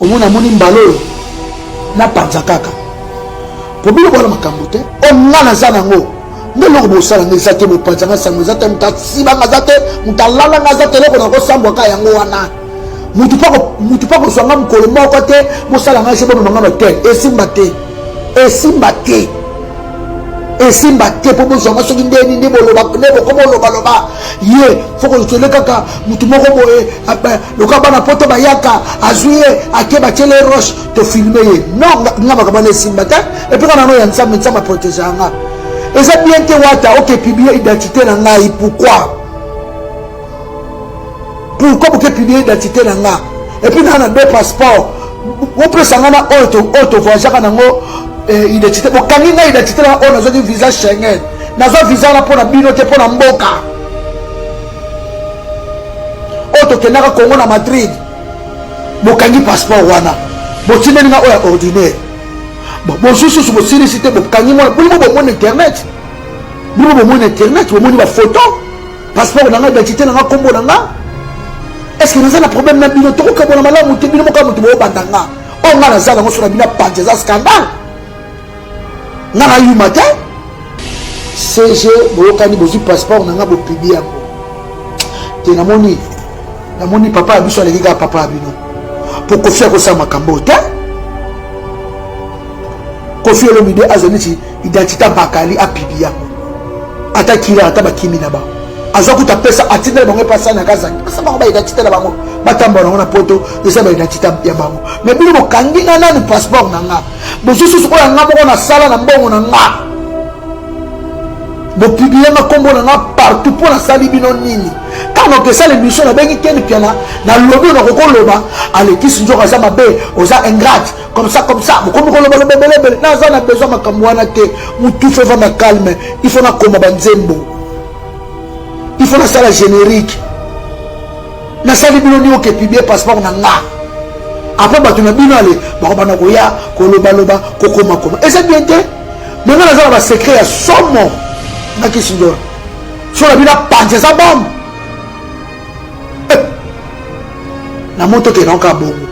Omoni amoni mbala oyo napanza kaka po bino bwana makambo te o nga naza nango nde eloko bosala nga eza te bopanza nga sango eza te moto asiba nga aza te moto alala nga aza te eloko nakosambwa ka yango wana moto mpo akozwa nga mokolo moko te bosala nga je bomema nga na hotel esimba te esimba te esimba te mpo bozwa nga soki ndeni nde boloba nde bokoma olobaloba ye fo kozwele kaka motu moko boye lokola bana poto bayaka azwi ye ake batiele roche tofilme ye non nga makambo wana esimba te epuis nga nano ya nzambe nzambe aprotege yanga eza bien te wata oke publie identité na ngai pourquoi pourquoi boke publie identité na nga epuis naa na deux passeport bopesa nga na oyo tovoyageaka nango eh, identité bokangi ngai identité na oyo nazwaki visa schengen nazwa visa wana mpo na bino te mpo na mboka oyo tokendaka congo na madrid bokangi passeport wana botindeli nga oyo ya ordinaire bozwi susu bosilisi te bokangi mwana bino bomoni internet bino bomoni internet bomoni bafoto passeport na nga identité na nga nkombo na nga est ce que naza na problème na bino tokokabona malamu te bino moka moto boobanda nga oyo nga naza nango so na bino apanzi eza scandale nga na yuma te cg boyokani bozwi passeport na nga bopibi yango te namoni namoni papa ya biso aleki kaka papa ya bino mpo kofi akosala makambo oyo te kofi olomide azwa neti identité bakali apibi yango ata kila ata bakimi na bango azwa kuta apesa atindela bango epa sani akazangi pesa bango baidentité na bango batambola nango na poto eza baidentité ya bango mais bino bokangi nga nanu passeport na nga bozwi susu oyo nga moko nasala na mbongo na nga bopiblie nga nkombo na nga partout mpo nasali bino nini ntango nakesala émission nabengi ken piana nalobi oyo nakoki koloba alekisi nzoka aza mabe oza ingrate comme ça comme ça bokomi koloba loba ebele ebele naza na besoin makambo wana te mutu fo evanda calme il faut nakoma banzembo il faut nasala générique nasali bino nini oke publie passeport na nga apres bato na bino ale bakobanda koya kolobaloba kokomakoma eza bien te me nga naza na basecret ya somo na kisindora so na bino apanzi eza bombe eh! na moto okende oka bongo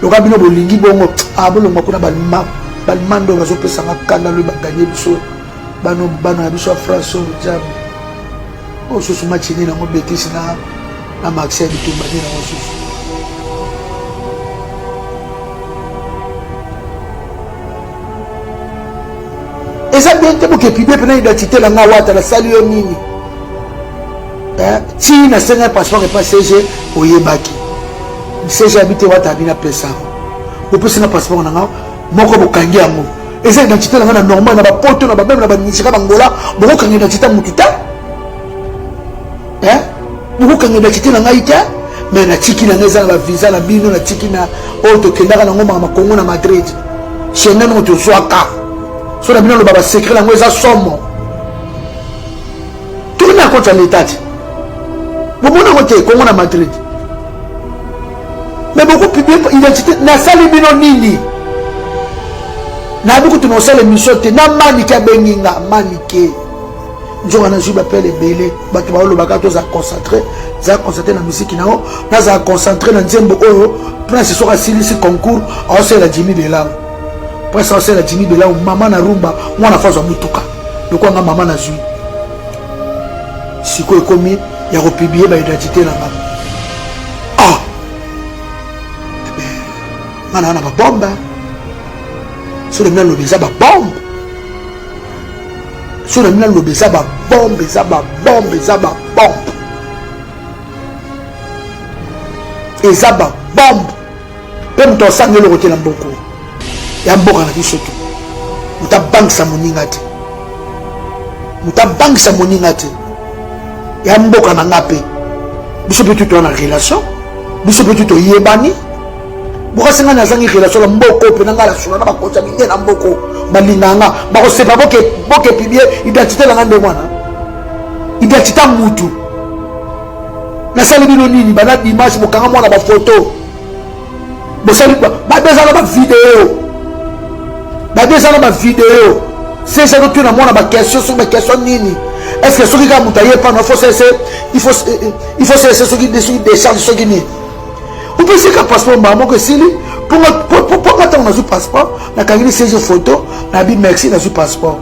loka bino bolingi bongo ah, bolongwa kuna balimando oyo bazopesanga kanda loyi baganye biso bano bana na biso ya france oyo nzambe oyo susu match nini yango betisi na na marseille bitumba nini yango susu eza bien te boke publie mpena identité na nga wata nasali yo nini eh, ti nasengai passeport epa cg oyebaki cg abi te wata abi napesa yango bopesi nga passeport na nga moko bokangi yango eza identité na nga na normal na bapoto na bameme na banigéria bangola bokokanga identité ya motu te eh? bokokanga identité na ngai te me natiki na ngai eza na bavisa na bino natiki na oyo tokendaka nango maka makongo na madrid schengen oyo tozwaka so na bino aloba basecret yango eza somo tokomi na compte ya leta te bomona yango te kongo na madrid mais bokopiblie identité nasali bino nini nayebi kutu naosala émission te na manike abengi nga manike nzoka nazwi bapele ebele bato baolobaka tozala concentré zala concentré na misiki na yo nazala concentré na nzembo oyo prince soki asilisi concours aosalela jimi belango prince aosalela jimi belango mama na rumba mwana fo azwa motuka lokola nga mama nazwi sikoyo ekomi ya kopiblie baidentité na nga ah eh nga naa na babombe soki na nalobi eza babombe soki na nalobi eza babombe eza babombe eza babombe eza babombe mpe moto asanga eloko te na mboko ya mboka na biso te moto abangisa moninga te moto abangisa moninga te ya mboka na nga mpe biso mpe tutoa na relation biso mpe tu toyebani bokasi ngai nazangi relation na mboko mpe na ngai nasula na bakonzi ya minene na mboko balingaka nga bakosepa boke pibie identité na ngai nde mwana identité ya mutu nasali bino nini bana dimanche bokanga mwana bafoto bosali babe eza na bavideo babe eza na bavideo sesa totuna mwana baquestion soki baquestion nini est ce que soki kaka moto aye pano faut cesse il faut cesse soki soki décharge soki nini opesi ka passeport mbala moko esili Mpo nga ntango nazwi passeport, nakangeli CG photo, nabi merci nazwi passeport.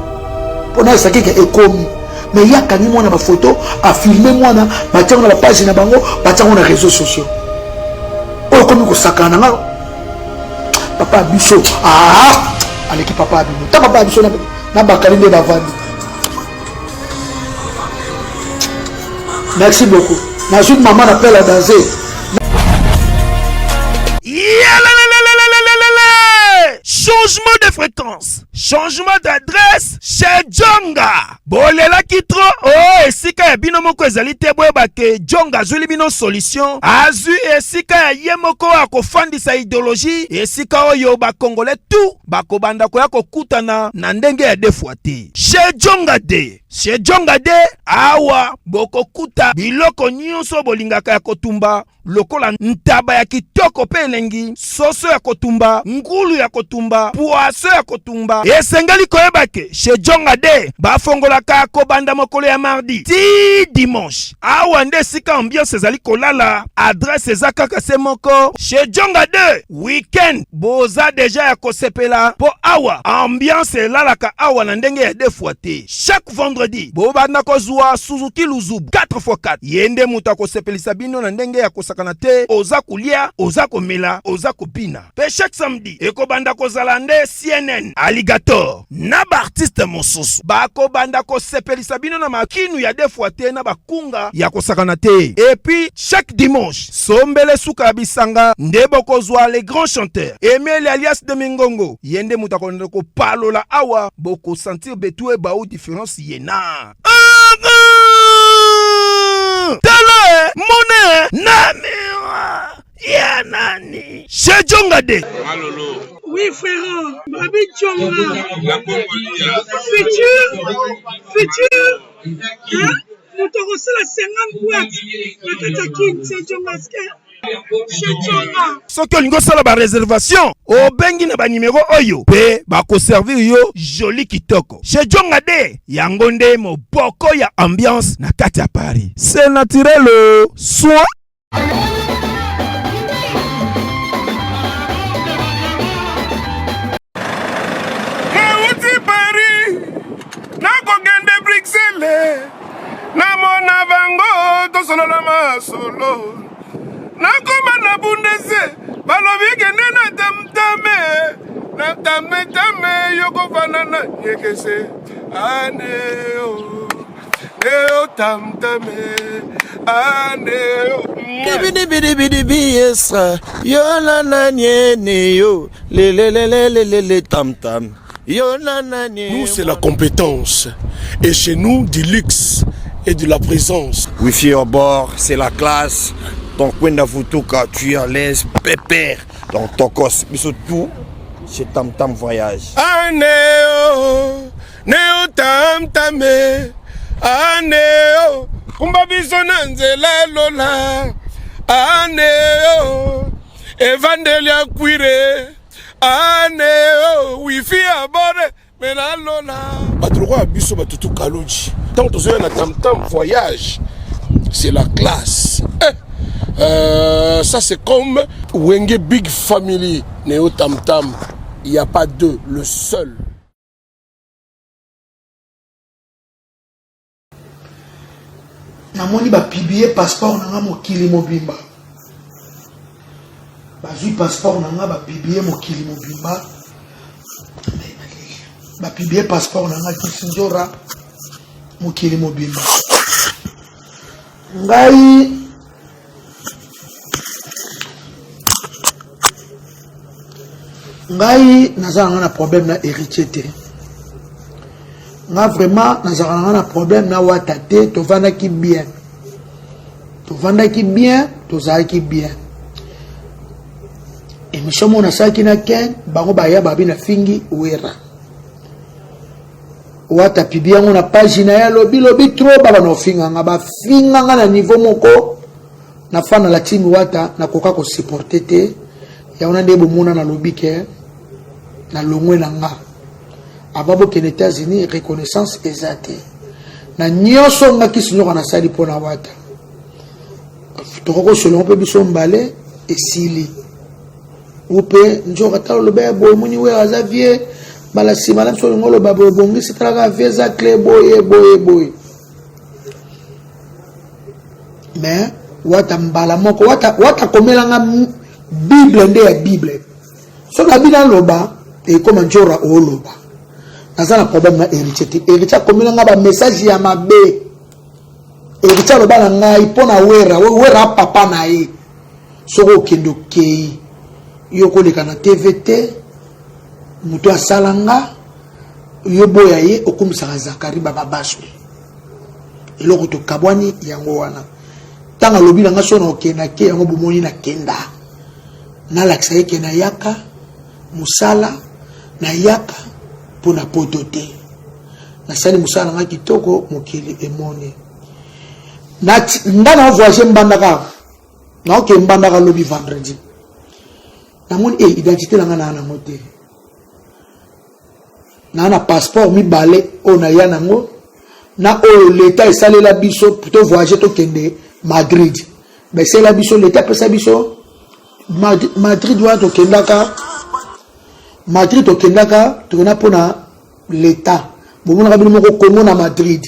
Mpo nayesaki ke ekomi. Mais ye akangi mwana ba photo, afilme mwana, batia yango na ba page na bango, batia yango na réseaux sociaux. Oyo ekomi kosakana na nga. Papa ya biso, ah, aleki papa ya bino. Ta papa ya biso na bakali nde bavandi. Merci beaucoup. Nazwi mama na pela danse. Changement de fréquence, changement d'adresse chez Djonga. Bolelaki trop oh esika ya bino moko ezali te boyeba ke Djonga azwili bino solution. Azwi esika ya ye moko akofandisa idéologie esika oyo ba Congolais tout bakobanda koya kokutana na ndenge ya deux fois te. Chez Djonga de Chez Djonga de awa bokokuta biloko nyonso bolingaka ya kotumba lokola ntaba ya kitoko mpe elengi, soso ya kotumba, ngulu ya kotumba, poaso ya kotumba. Esengeli koyeba ke chez Djonga de bafongolaka kobanda mokolo ya mardi ti dimanche. Awa nde esika ambiance ezali kolala, adresse eza kaka se moko chez Djonga de Weekend boza deja ya kosepela po awa ambiance elalaka awa na ndenge ya deux fois te. Chaque vendredi bobanda kozua Suzuki Luzubu 4x4 ye nde moto akosepelisa bino na ndenge ya kosakana te, oza kolia, oza komela, oza kobina. Pe chaque samedi ekobanda kozala nde CNN, Alligator na ba artistes mosusu bakobanda kosepelisa bino na makinu ya deux fois te na ba kunga ya kosakana te. Et puis chaque dimanche Sombele suka ya bisanga nde bokozwa le grand chanteur Emeli alias de Mingongo ye nde moto akolanda kopalola awa bokosentir betu ebau difference ye na tala eh, mona eh, na miroir ya nani chez Djonga de Oui frère, Babi Djonga. Futur, futur, hein? Moto akosala 50 boîte na kati ya kin chez Djonga chez Djonga. Soki olingi osala ba reservation obengi na ba numero oyo mpe bakoservir yo joli kitoko. Chez Djonga de yango nde moboko ya ambiance na kati ya Paris. C'est naturel soin. Nauti Paris nakokende Bruxelles namona bango tosolola masolo nakoma na Bundese balobi kende na tamtame na tametame yokofanda na nyekese aneo neo tamtame aneo Dibidibidibidibi yesa yo na nani ne yo lelelelelele tam tam yo na nani. Nous c'est la compétence et chez nous du luxe et de la présence. Wifi au bord, c'est la classe. Donc Kwenda Vutuka, tu es à l'aise, pépère. Donc Tokos, mais surtout chez Tam Tam Voyage. Aneo, neo tam tame, aneo, kumba biso na nzela lola, aneo, evandeli ya kwire, aneo, wifi ya bore, mela lola. Bato lokola biso batutu kaluji ntango tozoya na tamtam voyage c'est la classe eh, ça c'est comme Wenge Big Family Neo Tam Tam il n'y a pas deux le seul. Namoni ba publier passeport na nga mokili mobimba. Bazwi passeport na nga ba publier mokili mobimba. Ba publier passeport na nga Kisinjora mokili mobimba. Ngai ngai naza nanga na problème na héritier te nga vraiment nazalaka nanga na problème na wata te tovandaki bien tovandaki bien tozalaki bien émission moko nasalaki na ken bango baya babi na fingi wera wata pibi yango na page na ye alobi lobi trop baba na ofinga nga bafinga nga na niveau moko na fan na la team wata nakoka ko supporter te yango na nde bomona nalobi ke nalongwe na nga avant bokende États-Unis reconnaissance eza te na nyonso nga kisi nyoka nasali mpo na wata tokoki kosolongo mpe biso mbale esili. Upe nzoka tala oloba ya boye omoni wera aza vie mbala nsima na biso olingi oloba boye obongisi talaka vie eza cle boye boye boye mais wata mbala moko wata, wata komela nga bible nde ya bible soki abi naloba ekoma njora oloba naza na problème na héritier te héritier akomela nga bamessage ya mabe héritier aloba na ngai mpo na wera wera papa na ye soki okende okei yo koleka na tv te moto asala nga yo boya ye okumisaka zakari bababaswe eloko tokabwani yango wana ntango alobi na nga so na okenda ke yango bomoni nakenda nalakisa ye ke nayaka mosala nayaka mpo na poto te nasali mosala na nga kitoko mokili emoni nga na voyage mbandaka naoke mbandaka lobi vendredi namoni e eh, identité na nga naa nango te naa na passeport mibale oyo naya nango na oyo leta esalela biso to voyage tokende madrid baesalela biso leta apesa biso madrid wana tokendaka madrid tokendaka tokenda mpona leta bomonaka bino moko kongo na madrid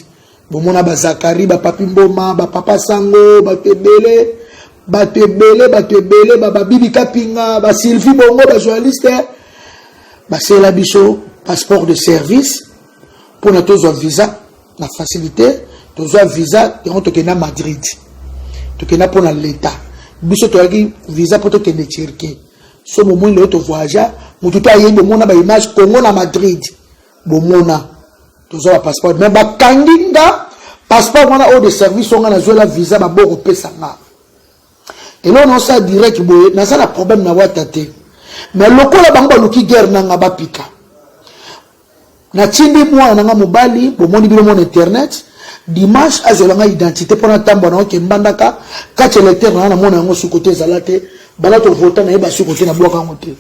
bomona bazakari bapapi mboma bapapa sango bato ebele bato ebele bato ebele babibi kapinga basylvie bongo bajournaliste basalela biso passeport de service mpona tozwa visa na facilité tozwa visa yango tokenda madrid tokenda mpona leta biso toyaki visa mpo tokende turquie so bomoni lelo tovoyagea motu to ayebi bomona baimage congo na madrid bomona tozwa bapasseport mais bakangi nga passeport wana oyo de service oyo nga nazwela visa babo kopesa nga eloko naosala direct boye naza na problème na wata te mais lokola bango baluki guerre na nga bapika natindi mwana na nga mobali bomoni bino mona internet dimanche azwela nga identité mpo natambwa na oke mbandaka kati electeur na nga namona yango suko te ezala te bala tovota nayeba suko te nabwaka yango te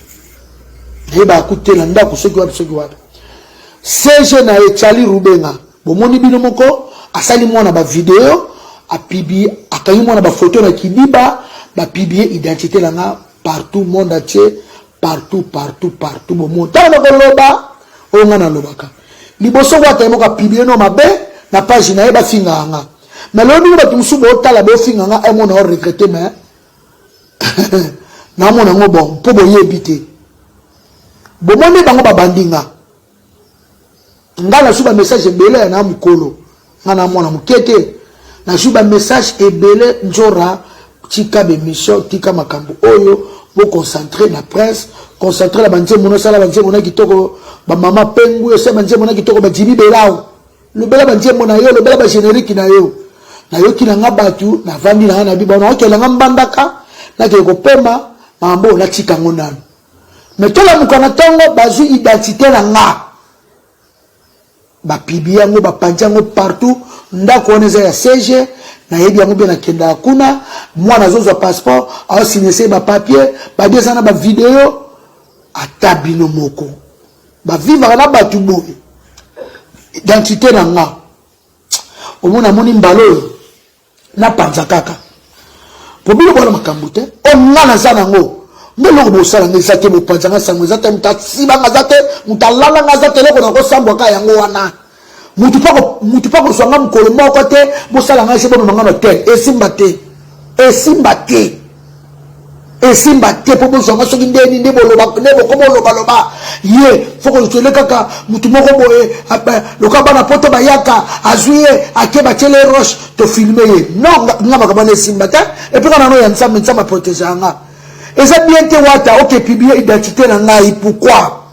nayebaka kutu te na ndako soki wapi soki wapi cg na ye chali rubenga bomoni bino moko asali mwana bavideo apibi akangi mwana bafoto na kidiba bapibie identité na nga partout monde entier partout partout partout bomoni ntango nakoloba oyo nga nalobaka liboso wata ye moko apibie no mabe na page na ye bafingaka nga mais lelo bino bato mosusu botala bofinga nga emona o regrete mais namona yango bon mpo boyebi te bomoni bango babandi nga nga nazwi bamessage ebele ya na mokolo nga na mwana moke te nazwi bamessage ebele nzora tika bemission tika makambo oyo boconcentre na presse concentre na banzembo nosala banzembo na kitoko bamama pengu osala banzembo na kitoko bajibi belao lobela ba nzembo na yo lobela ba generique na yo nayoki na nga bato navandi na nga na biba naokela nga mbandaka nakende kopema makambo oyo natika yango nanu me tolamuka na ntongo bazwi identité na nga bapibi yango bapanzi yango partout ndako wana eza ya cg nayebi yango mpe nakendaka kuna mwana azozwa passeport aosinese bapapier babi eza na bavideo ata bino moko bavivaka na bato boye identité na nga omona amoni mbala oyo napanza kaka po bino bwana makambo te o nga naza nango nde eloko bosala nga eza te bopanza nga sango eza te moto asiba nga aza te moto alala nga aza te eloko nakosambwa kaka yango wana moto mpo akozwa nga mokolo moko te bosala nga se bomema nga na hotel esimba te esimba te esimba te mpo bozwa nga soki ndeni nde boloba nde bokoma olobaloba ye fo kozwele kaka motu moko boye lokola bana poto bayaka azwi ye ake batiele roche tofilme ye non nga makambo wana esimba te epuis nga nano ya nzambe nzambe aprotege yanga eza bien te wata oke publie identité na ngai pourquoi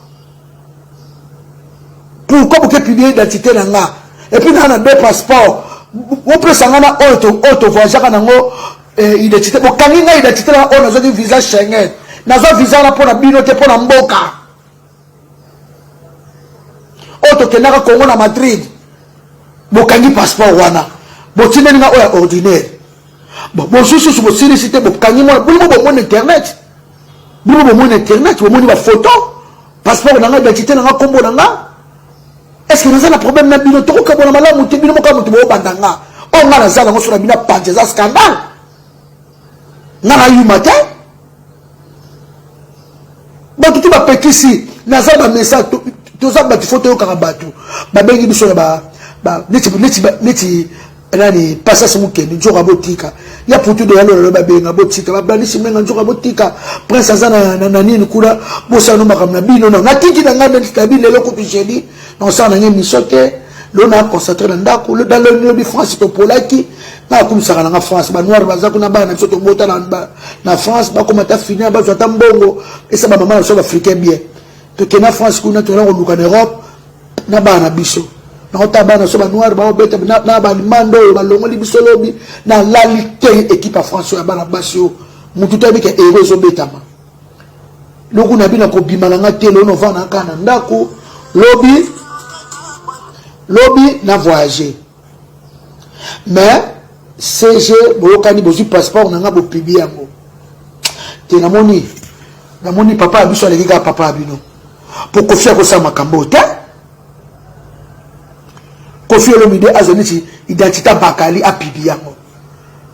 pourquoi boke publie identité na nga epuis naa na deux passeport bopesa nga na oyo oyo tovoyageaka nango eh, identité bokangi nga identité na oyo nazwaki visa schengen nazwa visa wana mpo na bino te mpo na mboka oyo tokendaka congo na madrid bokangi passeport wana botindeli nga oyo ya ordinaire bon bozwi susu bosilisi te bokangi mwana bino bomoni internet bino bomoni internet bomoni bafoto passeport na nga identité na nga nkombo na nga est ce que naza na problème na bino tokokabona malamu te bino moko moto boobanda nga oyo nga naza nango so na bino apanzi eza scandale nga nayuma te. Bato tu bapekisi naza ba message toza bato fo toyokaka bato babengi biso na ba, ba neti, neti, neti nani pasasi mokende nzoka botika ya putu de yalola babenga botika babandisi menga nzoka botika prince aza na, na, na nini kuna bosala no makambo na bino na natiki na ngai nabi lelo kutu jeudi naosala na ngai émission te lelo na concentre na ndako lobi france topolaki nga akumisaka na nga france banoir baza kuna bana na biso tobota na, na france bakoma ata fina bazwa ata mbongo esa bamama na biso baafricain bien tokenda france kuna tokenda koluka na europe na bana na biso naota bana biso banoir baobeta na balimande oyo balongoli biso lobi nalali te ekipe ya france oyo ya bana basi oyo motu toyebi ke euro ezobetama loku na bino kobima na nga te lelo novanda kaka na ndako lobi lobi na voyage mais cg boyokani bozwi passeport na nga bopibi yango te namoni namoni papa ya biso aleki kaka papa ya bino po kofi akosala makambo oyo te kofi olomide azwa neti identité bakali apibi yango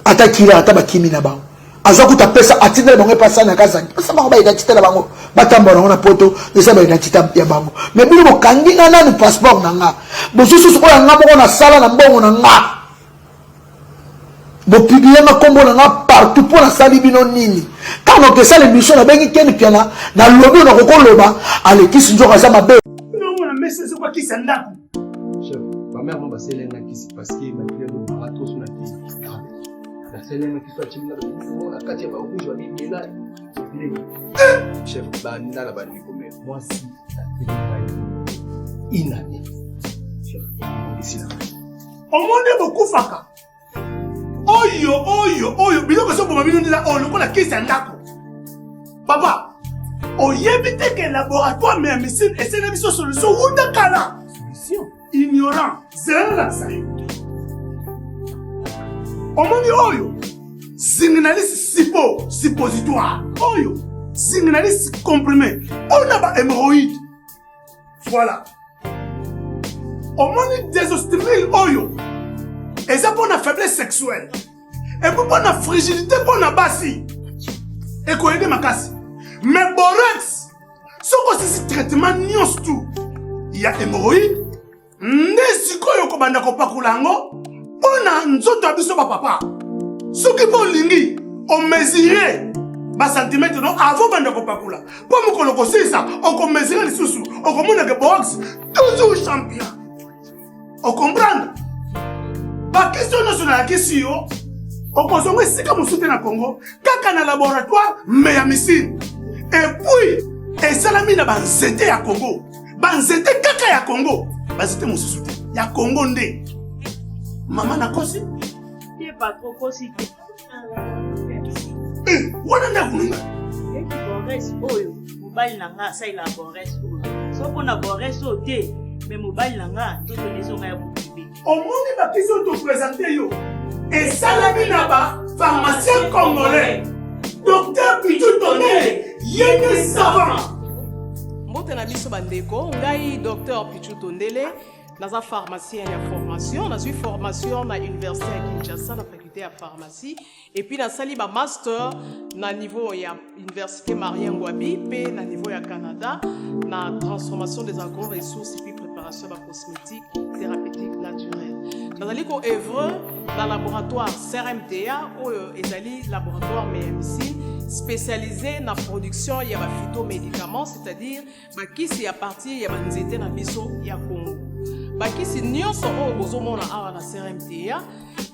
ata kila ata bakimi na bango azwa kuta pesa atindela bango epa sani akazangi pesa bango baidentité na bango batambola nango na poto eza baidentité ya bango me bino bokangi nga nanu passeport na nga bozwi susu oyo nga moko nasala na mbongo na nga bopiblie nga nkombo na nga partout mpo nasali bino nini ntango okesala émission nabengi ken piana nalobi oyo nakoki koloba alekisi nzoka aza mabe omona mesa ezokwakisa ndako chef bamare mo baselenga kisi parce que makila ezobanga trop so na kisi nasalenga kiso atyeli nga babiloko na kati ya barouge babimela ebele chef banda na bandeko me mwasi ateli ngai inane chef esila omoni bokufaka oyo oyo oyo biloko ezoboma bino ndela oyo lokola kisi ya ndako papa oyebi te ke laboratoire me ya misine esene biso solution wuta kala solution ignorant zela nalakisa yo omoni oyo signalisi sipo suppositoire oyo signalisi comprime oyo na ba hémorroïde voilà omoni désostimile oyo eza mpo na faiblesse sexuelle epuis mpo na frigidité mpo na basi ekoyede makasi mais borex soki osisi traitement nyonso tu ya hémorroïde nde sikoyo okobanda kopakola yango mpo na nzoto ya biso bapapa soki mpo olingi omesure basantimetre no avant banda kopakola mpo mokolo kosilisa okomesure lisusu okomona ke box toujours champion okomprendre bakisi oyo nyonso nalakisi yo okozonga esika mosusu te na congo kaka na laboratoire me ya misine epuis esalami na banzete ya congo banzete kaka ya congo banzete mosusu te ya congo nde mama nakosi te patro kosi te Eh, wana nde akoninga eti bores oyo mobali na nga asalelaka bores oyo so mpo na bores oyo te me mobali na nga nzoto nde ezonga ya bokibe omoni bakisi oyo topresente yo esalemi na ba pharmacien congolais docteur pichu tonele ye nde savant mbote na biso bandeko ngai docteur pichu tondele naza pharmacien ya formation nazwi formation na université ya kinshasa na faculté ya pharmacie et puis nasali ba master na niveau ya université marien ngwabi mpe na niveau ya canada na transformation des agro ressources et puis préparation ya bacosmétique thérapeutique naturelle nazali ko œuvre na laboratoire crmta oyo ezali laboratoire mmc spécialisé na production ya baphytomédicaments c'est-à-dire bakisi ya partir ya banzete na biso ya congo bakisi nyonso oyo bozomona awa na crmta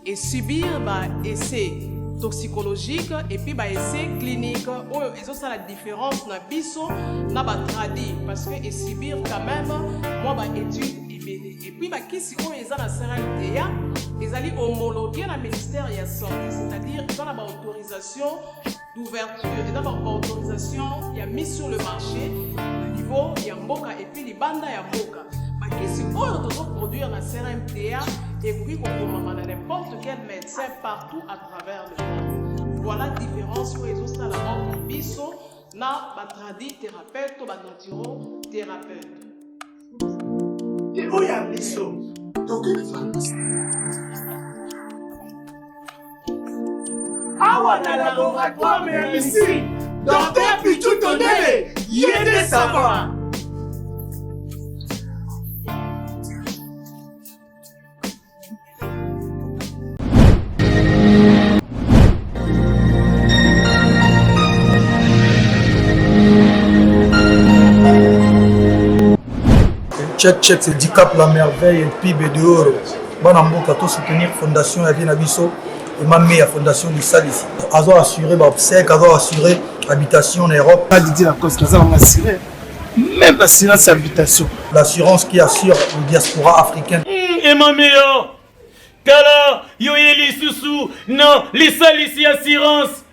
esubir ba essai toxicologique et puis ba essai clinique oyo ezosala différence na biso na batradi parce que esubir quand même mwa ba étude ebele et puis bakisi oyo eza na crmta ezali homologué na ministère ya santé c'est-à-dire eza na baautorisation d'ouverture eza ba autorisation ya mise sur le marché na niveau ya mboka et puis libanda ya mboka bakisi oyo tozoproduire na crmta ekoki kokomama na n'importe quel médecin partout à travers le monde voilà différence oyo ezosala entre biso na batradi thérapeute to banaturo thérapeute oyo ya biso tokende pharmacie awa na laboratoire ya misi docteur pichu tondele. Ye nde savant. Check check c'est Dicap la merveille et puis Bedeoro. Bana mboka to soutenir fondation ya vie na biso et ma meilleure fondation lisalisi. Azo assurer ba obsèques, azo assurer habitation en Europe. Pas Didier Lacoste, naza nanga assuré. Même assurance habitation. L'assurance qui assure le diaspora africaine. Mm, Emma Meya, tala yo ye lisusu na lisalisi assurance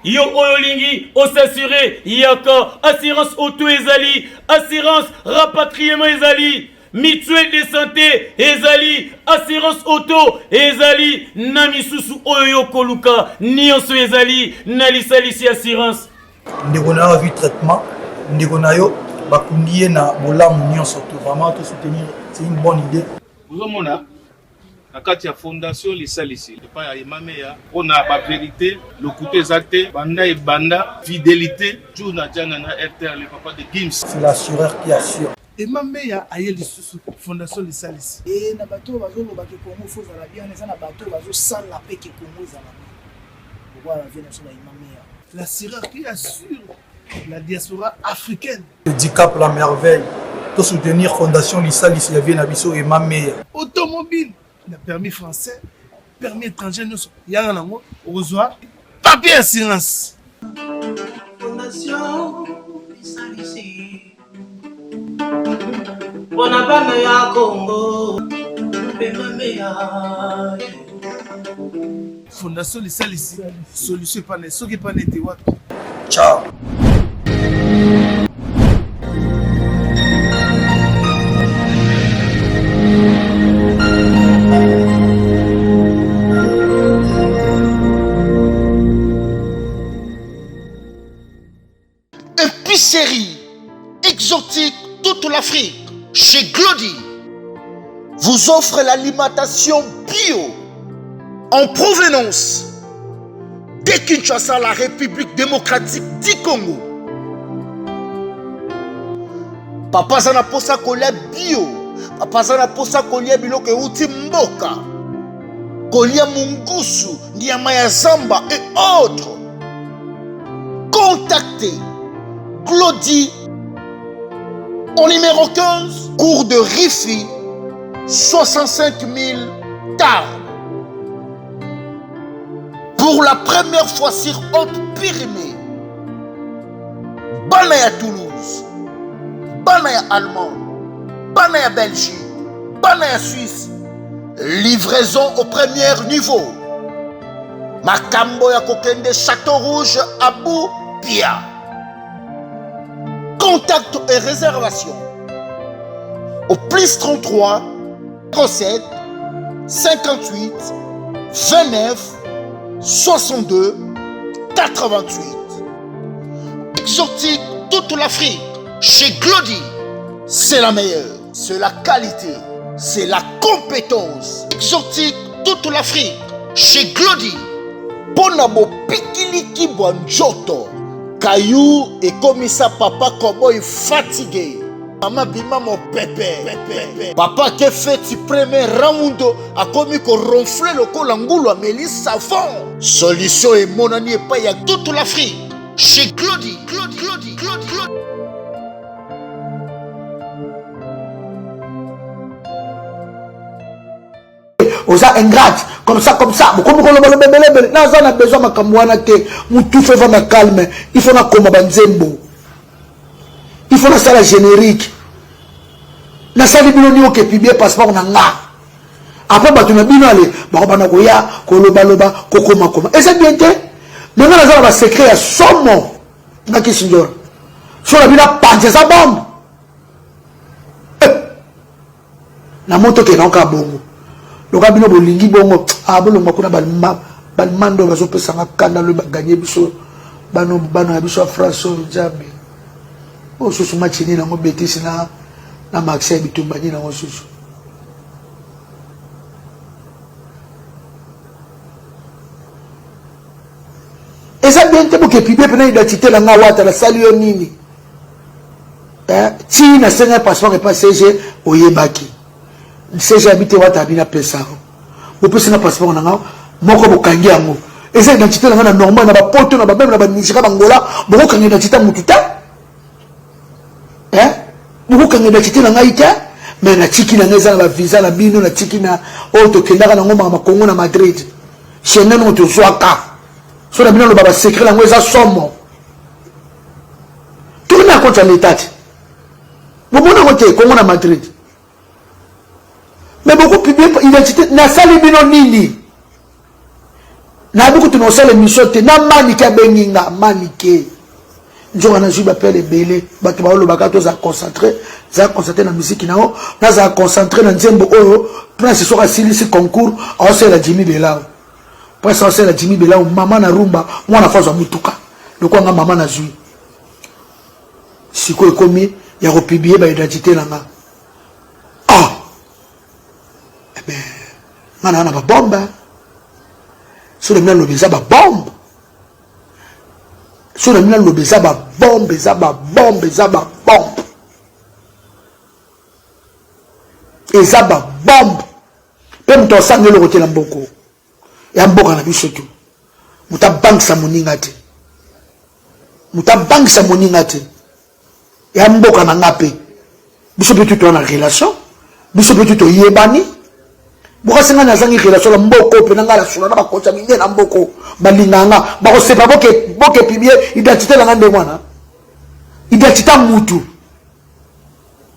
yo oyo olingi osasure yaka assurance auto ezali assurance rapatriement ezali mutuelle de santé ezali assurance auto ezali na misusu oyo yo koluka nyonso ezali na lisalisi assurance Ndeko na yo azwi traitement, ndeko na yo bakundi ye na bolamu nyonso to vraiment to soutenir, c'est une bonne idée. Ozomona na kati ya fondation lisalisi epai ya emameya mpo na baverité lokuta eza te banda ebanda fidelité jour na jana na rtr le papa de gims C'est l'assureur qui assure. Emma Meya aye lisusu fondation lisalisi. E na bato oyo bazoloba ke Congo faut ezala bien, eza na bato oyo bazosala pe ke Congo ezala bien. Lokola ba vieux na biso ba Emma Meya. L'assureur qui assure la diaspora africaine. Dicap la merveille. To soutenir fondation lisalisi ya vie na biso Emma Meya. Automobile na permis français, permis étranger nyonso yaka nango okozwa papier assurance. Fondation lisalisi mpona bana ya Congo mpe mameya. Fondation lisalisi solution epana soki epana ete wapi? Ciao. Épicerie exotique toute l'Afrique chez Glody vous offre l'alimentation bio en provenance de Kinshasa, la République démocratique du Congo. Papa aza na posa kolia bio, papa aza na posa kolia biloko euti mboka, kolia mungusu, nyama ya zamba et autres. Contactez Claudie au numéro 15, cours de Rifi, 65 000 Tarbes. Pour la première fois sur Haute-Pyrénées, bana ya Toulouse, bana ya Allemagne, bana ya Belgique, bana ya Suisse, livraison au premier niveau. Makambo ya kokende Château Rouge Abu Pia. Contact et réservation au plus 33 37 58 29 62 88. Exotique toute l'Afrique chez Glody. C'est la meilleure, c'est la qualité, c'est la compétence. Exotique toute l'Afrique chez Glody. Mpo na bopikiliki bwa nzoto, kayu ekomisa papa cowboy fatigue. Mama bima mopepe. Papa ke feti premier round akomi ko ronfler lokola ngulu ameli savon. Solution emonani epai ya toute l'Afrique chez Glody. Glody, Glody, Glody, Glody. oza ingrate comme ça comme ça bokomi koloba loba ebele ebele naza na besoin makambo wana te mutu fo evanda calme il faut nakoma banzembo il faut nasala générique nasali bino nini oke publie passeport na nga apres bato na bino ale bakobanda koya kolobaloba kokomakoma eza bien te me nga naza na basecret ya somo nga kisindjora so na bino apanza eza bombe eh! na moto okenda kaka bongo loka bino bolingi bongo ah, bolongwa kuna balimando bazopesa nga kanda loyi baganye biso bano bano ya biso ya france oyo nzambe oyo susu match nini yango betisi na na marseille bitumba nini yango susu eza bien te boke pibie mpena identité na nga wata nasali yo nini? Eh, ti nasengaki passeport epa cg oyebaki cg abi te wata abi napesa yango bopesi nga passeport na nga moko bokangi yango eza identité na nga na normal na bapoto na bameme na banigeria bangola bokokanga identité ya motu te eh? bokokanga identité na ngai te me natiki na ngai eza na bavisa na bino natiki na oyo tokendaka nango makambo kongo na madrid schengen oyo tozwaka so na bino aloba basecret yango eza somo tokomi na compte ya leta te bomona yango te kongo na madrid mais bokopiblie identité nasali bino nini nayebi kutu na osala émission te na manike abengi nga manike nzoka nazwi bapele ebele bato baolobaka tozala concentré zala concentré na miziki na yo nazala concentré na nzembo oyo prince soki asilisi concours aosalela jimi belao prince aosalela jimi belao mama na rumba mwana fo azwa motuka lokola nga mama nazwi sikoyo ekomi ya kopiblie baidentité na nga ah eh ben nga naa na babombe so na bino alobi eza babombe so na bino alobi eza babombe eza babombe eza babombe eza babombe mpe moto asanga eloko te na mboko ya mboka na biso tu moto abangisa moninga te moto abangisa moninga te ya mboka na nga mpe biso mpe tutoa na relation biso mpe tu toyebani bokasi ngai nazangi relation na mboko mpe na ngai nasula na bakonzi ya minene na mboko balingaka nga bakosepa boke pibie identité na ngai ndenge wana identité ya mutu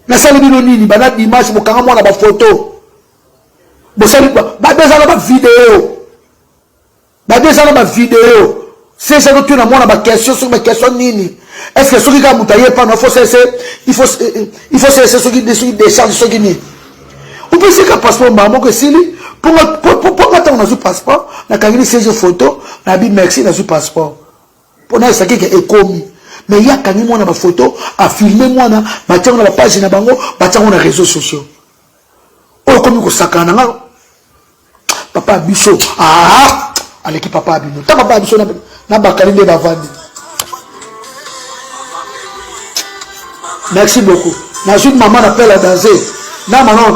nasali bino nini bana dimanche bokanga mwana bafoto bosali babezaka bavideo Babi eza na ba video sese totuna mwana ba question soki ba question nini est ce que soki kaka moto aye pano faut sese il faut il faut sese soki soki décharge soki nini opesi ka passeport mbala moko esili mpo nga ntango nazwi passeport nakangeli sese photo nabi merci nazwi passeport mpo nayesaki ke ekomi mais ye akangi mwana bafoto afilme mwana batiango na bapage na bango batiango na réseau sociaux oyo okomi kosakana na nga papa ya biso ah, aleki papa ya bino ta papa ya biso na bakali nde bavandi merci beaucoup nazwi mama na pela danse na mama.